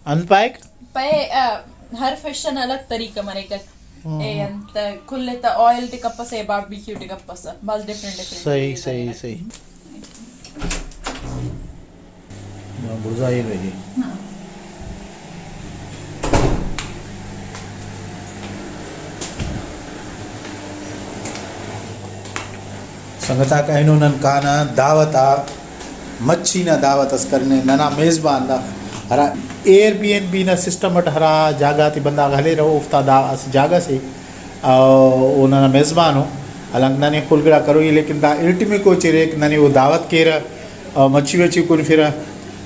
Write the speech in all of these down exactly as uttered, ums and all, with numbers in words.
انت پائک؟ پائے، آ، ہر فش ئنا الگ طریقہ مریک۔ ہم۔ اے انت کل تا آئل ٹی کپسہ، باربیکیو ٹی کپسہ، بھاز ڈفرنٹ ڈفرنٹ صحیح، طریقہ صحیح، مریک۔ صحیح۔ ہاں۔ بڑزائی رہی۔ ہاں۔ سنگتاک، اینو نن کانہ دعوت آ، مچھی نا دعوت اس کرنے۔ ننا میزبان دا ہرا ایر بی این بی نا سسٹم اٹ ہرا جاگہ غاتے بندغ ہلیرہ، اوفتا دا اسہ جاگہ سے، او، او ننا میزبان ءُ۔ حالانکہ ننے کل گڑا کروئی، لیکن دا ارٹمیکو چریک ننے او دعوت کیرہ، او مچھی وچھی کنفرہ۔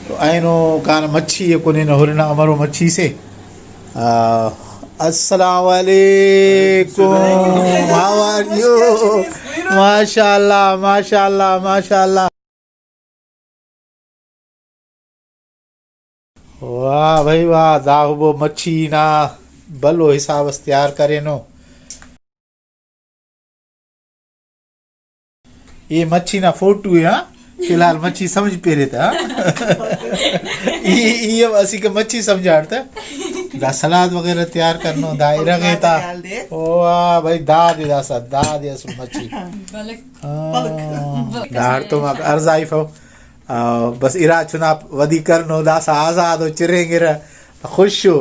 تو اینو کانہ مچھی ءِ کننہ، ہرنہ امرو مچھی سے۔ آ، السلام علیکم، how are you؟ ماشاءاللہ، ماشاءاللہ، ماشاءاللہ۔ واہ بھائی واہ، دا ہبو مچھی نا بھلو حساب اس تیار کرینو۔ اے مچھی نا فوٹو ءِ، ہاں؟ فی الحال مچھی سمجھ پیرے تہ، ہاں؟ ای، ای ہم اسیکہ مچھی سمجھاٹ تہ۔ دا سلاد وغیرہ تیار کرنو، دا ارغ ءِ تا۔ واہ بھائی، دا دے داسا، دا دے اسل مچھی۔ بلک۔ ہاں۔ بلک۔ دا ہڑتوماک ارزائیفو۔ آ، بس ارا چنا ودی کرنو، داسا آزاد و چرینگرہ۔ خوش شو۔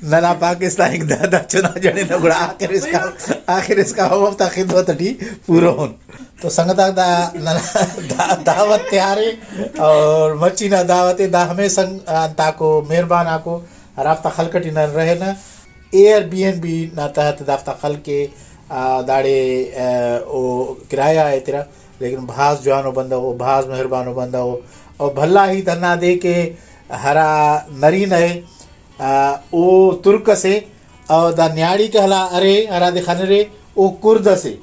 ننا پاکستانیک دا، دا چنا جننہ، گڑا آخر اسکا، آخر اسکا ہم اوفتا خدمت ٹی پورو ہن۔ تو سنگتاک، دا ننا دا دعوت تیارے اور مچھی نا دعوت ءِ۔ دا ہمے سنگ انتاکو، مہربان آکو ہرافتا خلق ٹی نن رہینہ۔ ایر بی این بی نا تحت دافتا خلق ءِ، آ، داڑے، آ، او کرایہ ءِ ایترہ، لیکن بھاز جوانو بندغ او، بھاز مہربانو بندغ او۔ او بھلا ہیت ہندادے کہ ہرا نرینہ ءِ، آ، او ترک اسے، او دا نیاڑیک ہلا ارے ہرادے خنرے، او کرد اسے۔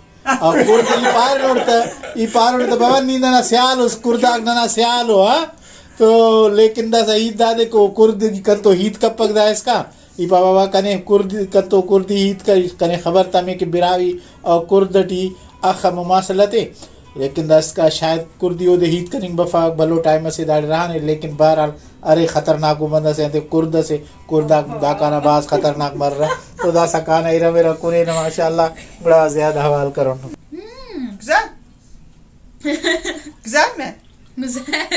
او کرد ای پارینٹ تہ، ای پارینٹ تہ بابا نی ننا سیال اس، کرداک ننا سیال او، ہاں؟ تو لیکن داسہ ہیت دادے کہ او کرد کنتو ہیت کپک دائسکان۔ ای پاوہ بابا کنے کرد کنتو کردی ہیت کریس، کنے خبر تمے کہ براہوئی او کرد ٹی اخہ مماثلت ءِ، لیکن داسکا شاید کردی اودے ہیت کننگ بفک، بھلو ٹائم اسے داڑے رہانے، لیکن بہرحال ارے خطرناکو بندغ سے، انتے کرد اسے، کرد آک داکان آ بھاز خطرناک مررہ، تو داسہ کانہ ارم ارم کنینہ ماشاءاللہ، گڑا زیادہ حوال کرون۔ ہم۔ گزار۔ گزار میں۔ گزار۔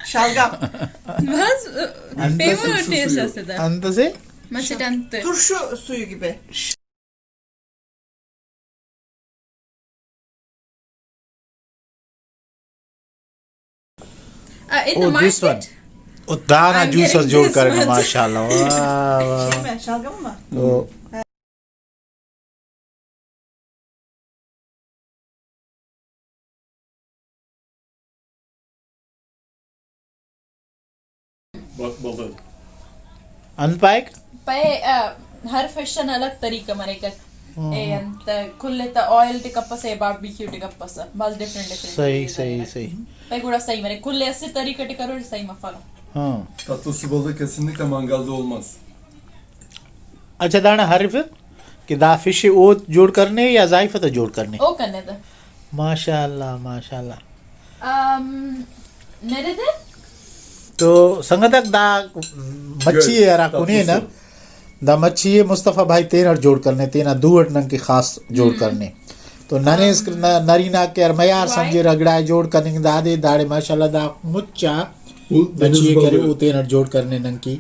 شالگام۔ بھاز انت پیمو سے ٹیسٹ اسے دا۔ انت سے؟ مچٹ انت۔ ترشو سوئی کہ پہ۔ آ، in the O, this market one۔ او دانا I'm جوس getting اس جوڑ this کرینو، one۔ ماشاءاللہ، واہ، واہ۔ شیف ہے، شالگم ما۔ او۔ انت پائک؟ پائے، آ، ہر فش ئنا الگ طریقہ مریک۔ ہم۔ اے انت کل تا آئل ٹی کپسہ، باربیکیو ٹی کپسہ، بھاز ڈفرنٹ ڈفرنٹ صحیح، طریقہ صحیح، مریک۔ صحیح۔ پائے گڑا صحیح مریک، کل اسہ طریقہ ٹی کرور صحیح مفرہ۔ ہاں۔ تتوس بولدہ کسندکہ منگل دول مس۔ اچھا، دانا ہرفر کہ دا فش او جوڑ کرنے یا زائفہ تا جوڑ کرنے؟ او کنے تا۔ ماشاءاللہ، ماشاءاللہ۔ ام، نرے دے؟ تو سنگتاک، دا مچھی ءِ ہرا کنے نا، دا مچھی ءِ مصطفی بھائی تینٹ جوڑ کرنے، تینا دو اٹ نن کہ خاص جوڑ کرنے۔ تو ننے اسک-، ن-، نرینہ کہ ہر میار سمجھرہ گڑائے جوڑ کننگ دادے، داڑے ماشاءاللہ دا مچا مچھی ءِ کرے، او تینٹ جوڑ کرنے نن کہ۔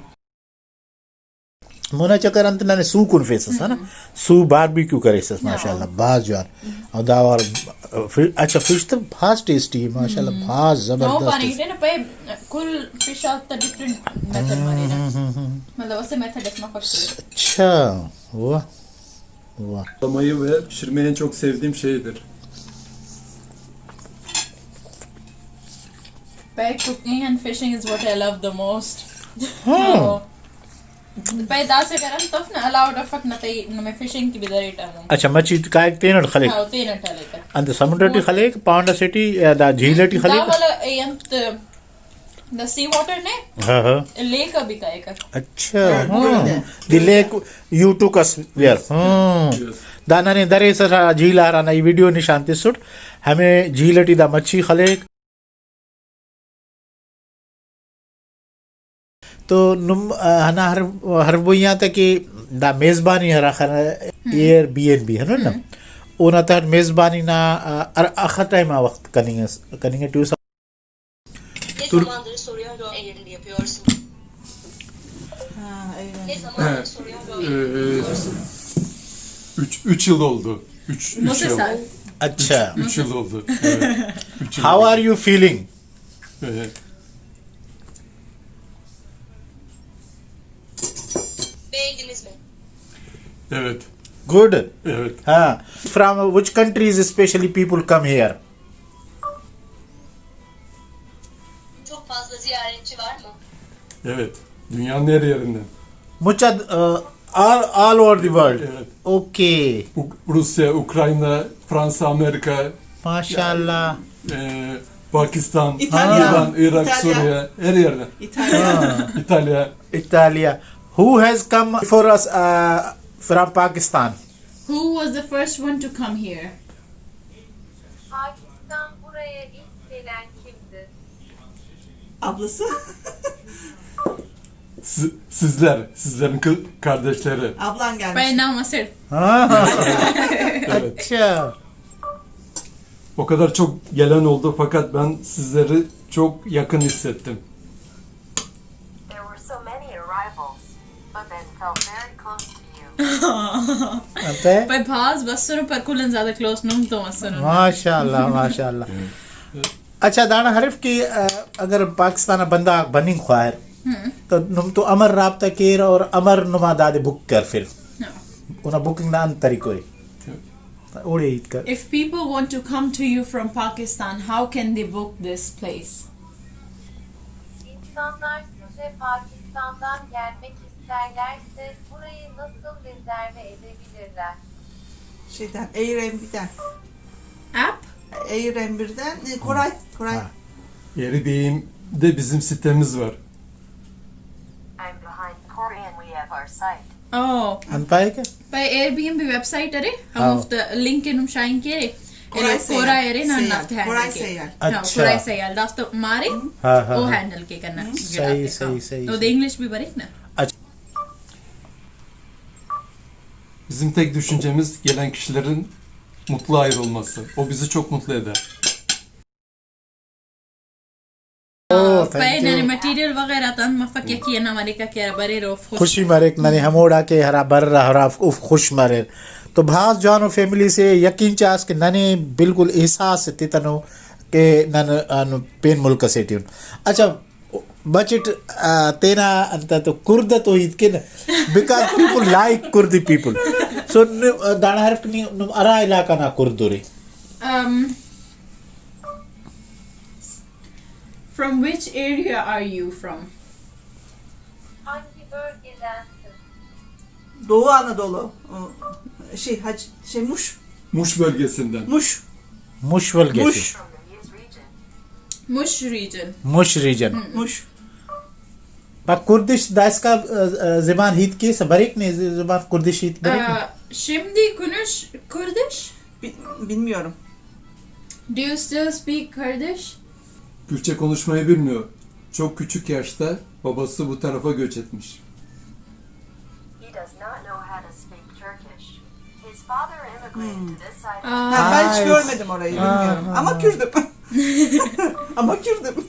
مونا چکر انت ننے سو کنفیسس، ہے نا؟ ہم۔ سو باربیکیو کریسس، ہاں۔ ماشاءاللہ، بھاز جوان۔ او دا وار فش، اچھا، فش تو بھاز ٹیسٹی ہے، ماشاءاللہ، ہم۔ بھاز زبردست۔ نو پانی ٹے نا پہ کل فش آتا ڈفرنٹ میتھڈ مریرہ۔ ہم، ہم، ہم، ہم۔ مطلب، اسہ میتھڈ اس مفک۔ اچھا، واہ، واہ۔ تو میں یہ شرمین چوک سیو دیم شیدر۔ پہ cooking and fishing is what I love the most۔ ہاں۔ تو پائے داسہ گرم تف نا، الاؤڈ افک نہ تئی نمے فشنگ کہ بھی دریٹہ ہمو۔ اچھا، مچھی کائک تینٹ خلیک؟ ہاں، تینٹ خلیک۔ انت سمندر ٹی خلیک، پانڈ اسے ٹی یا دا جھیل ٹی دا خلیک؟ والا اے انت، دا سی واٹر نے؟ ہاں، ہاں۔ لیک بھی کائک۔ اچھا، ہاں، ہاں۔ دی لیک یو ٹوک اس ویئر۔ ہاں۔ دا ننے درے سرا جھیل آ ہرانا ای ویڈیو نشان تسٹ، ہمے جھیل ٹی دا مچھی خلیک۔ تو نم، آ، ہندا ہر، ہر بوئی آ تہ کہ دا میزبانی ہرا خنہ، ایئر بی این بی ہنو نا، اونا تہٹ میزبانی نا، آ، ہر اخہ ٹائم آ وخت کننگ اس، کننگ ٹی اس۔ Ne zamandır soruyor o ellerini yapıyorsun? Ne zamandır soruyor o ellerini yapıyorsun? Üç, üç yıl oldu. Üç, üç yıl. Musa sal. Üç, üç yıl oldu. Evet. Üç yıl oldu. How are you feeling? Evet. Beğendiniz mi? Evet. Good. Evet. Ha. From which countries especially people come here? Çok fazla ziyaretçi var mı? Evet. Dünyanın her yerinden. Mucha, uh, all, all over the world. Evet. Okay. Uk-, Rusya, Ukrayna, Fransa, Amerika, Maşallah. E, Pakistan, İtalya. İran, Irak, İtalya. Suriye, her yerden. İtalya. Ha. İtalya. Italia. Who has come for us, uh, from Pakistan? Who was the first one to come here? Pakistan buraya ilk gelen kimdi? Ablası. Siz- sizler, sizlerin kı- kardeşleri. Ablan gelmiş. Pay nam asir. Ha. Evet. Acha. O kadar çok gelen oldu fakat ben sizleri çok yakın hissettim. There were so many arrivals, but Ben felt very close to you. انتئے؟ پائے بھاز بسنو پر کل آن زیادہ کلوز نم تو مسنو۔ ماشاءاللہ، ماشاءاللہ۔ اچھا، دانا ہرف کہ، آ، اگر پاکستان آ بندغ آک بننگ خواہر، ہم۔ تو نم تو امر رابطہ کیر اور امر نما دادے بک کرفر؟ ہاں۔ اونا بکنگ نا انت طریقہ ءِ؟ اوڑے ہیت کر۔ If people want to come to you from Pakistan, how can they book this place? İnsanlar size Pakistan'dan gelmek isterlerse burayı nasıl rezerve edebilirler? Şeyden, Airbnb'den. App? Airbnb'den, e, Koray, Koray. Ha. Airbnb'de bizim sitemiz var. I'm behind Koray and we have our site. او۔ انت پائے کہ؟ پائے Airbnb website ارے، ہاں۔ ہموفتا لنک ءِ نم شائن کیرے۔ ایلو کورا ارے نا، سیال۔ نفت ہینڈل کورا کے۔ سیال۔ ہاں، اچھا۔ کورا سیال، داستا مارے، ہاں، ہاں، او ہاں۔ ہینڈل کے کنا۔ صحیح، صحیح، صحیح۔ او دے انگلش بھی بریک نا۔ اچھا۔ Bizim tek düşüncemiz gelen kişilerin mutlu ayrılması. O bizi çok mutlu eder. او، تھینک یو۔ پین ارے مٹیریل وغیرہ تان مفک یکی انا مریکہ کہ ہرا بریر اوف خوش۔ خوشی مریک، ننے ہموڑا کہ ہرا برر ہرا اوف خوش مریر۔ تو بھاز جوانو فیملی سے یقین چاس کہ ننے بالکل احساس تتنو کہ نن، آ، پین ملک اسے ٹی ان۔ اچھا، بچٹ، آ، تینا انت تو کرد تو ہیت کن، because people like Kurdi people۔ سو، دانا ہرف نی، نم ہرا علاقہ نا کرد ارے؟ ام، From which area are you from? Hangi bölgedensin? Doğu Anadolu. Şey, hac, şey, Muş. Muş bölgesinden. Muş. Muş bölgesi. Muş. From the Muz region. Muş region. Muş region. Muş. Bak, Kurdish, دائسکا، آ، آ، زبان ہیت کیسہ بریک نے، ز-، زبان کردش ہیت بریک نے؟ آ، شمدی کنش کردش؟ Bi-, bilmiyorum. Do you still speak Kurdish? Kürtçe konuşmayı bilmiyor. Çok küçük yaşta babası bu tarafa göç etmiş. He does not know how to speak Turkish. His father immigrated to this side of Ha, ben hiç görmedim orayı, bilmiyorum. Ama Kürdüm. Ama Kürdüm.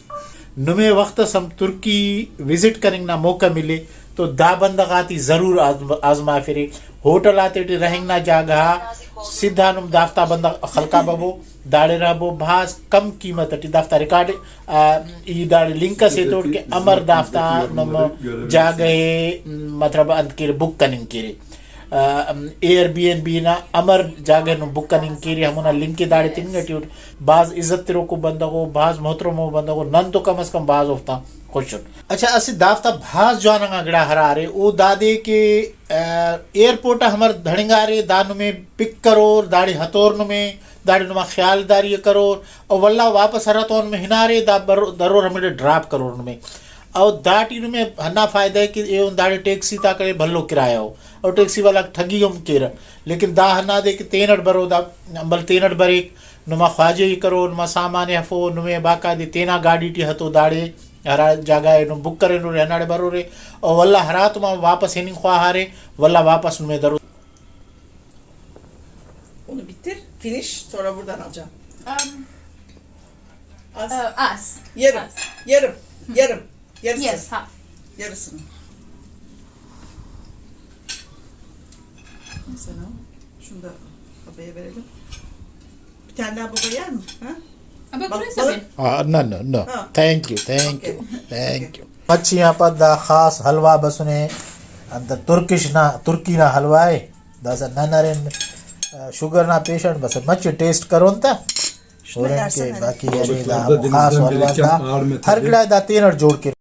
نمے وخت اس ہم ترکی وزٹ کننگ نا موقع ملے تو دا بندغ آتے ضرور آزم-، آزمافرے۔ ہوٹل آتے ٹی رہنگ نا جاگہ آ سدھا نم دافتا بندغ خلقا ببو، داڑے رہبو، بھاز کم قیمت ٹی دافتا ریکارڈ، آ، ای داڑے لنک اسے توڑ کہ امر دافتا نم جاگہ ءِ، مطلب، انت کیرے، بک کننگ کیرے۔ آ، ایئر بی این بی نا امر جاگہ نم بک کننگ کیرے، ہمونا لنک ءِ داڑے تننگ ٹی اٹ۔ بھاز عزت تروکو بندغو، بھاز محترمو بندغو، نن تو کم از کم بھاز اوفتان خوش ان۔ اچھا، اسہ دافتا بھاز جوان انگا گڑا ہرا ارے، او دادے کہ، آ، ایئرپورٹ آ ہمر دھڑنگارے، دا نمے پک کرور، داڑے ہتور نمے، داڑے نما خیالداری ءِ کرور، او ولدا واپس ہراتون نمے ہنارے، دا بر-، درور ہمیڑے ڈراپ کرور نمے۔ او داٹی نمے ہندا فائدہ ءِ کہ ایہن داڑے ٹیکسی تا کڑے بھلو کرایہ ءُ، او ٹیکسی والاک ٹھگی ہم کیرہ، لیکن دا ہندادے کہ تینٹ برو، دا امبل تینٹ بریک، نما خواجہی کرو، نما سامان ءِ ہرفو، نمے باقاعدہ تینا گاڈی ٹی ہتو داڑے ہرا جاگہ ئے نم بک کرینورے، ہنداڑے برورے، او ولدا ہراتم آ واپس ہننگ خواہارے، ولدا واپس نمے درو۔ اونا بیتر، فنش، تھوڑا بڑا نا جا۔ ام، آس۔ آ، آس۔ یرم، آس۔ یرم، یرم، یرسن۔ یس، ہاں۔ یرسن۔ ایسا نا، شندا، ابے، ابے، ابے۔ چاندا بابا یار، ہاں؟ ابا، بل-، پولیس بل-، ابے۔ آ، نہ، نہ، نہ۔ ہاں۔ Thank you, thank you, okay. Thank you. مچی آن پد دا خاص حلوہ بسنے، انت ترکش نا، ترکی نا حلوہ اے۔ داسہ نن ارین، آ، شوگر نا پیشنٹ، بس مچی ٹیسٹ کرون تا۔ ہورن کہ باقی یعنی دا خاص حلوہ دا ہر گڑا دا تینٹ جوڑ کر۔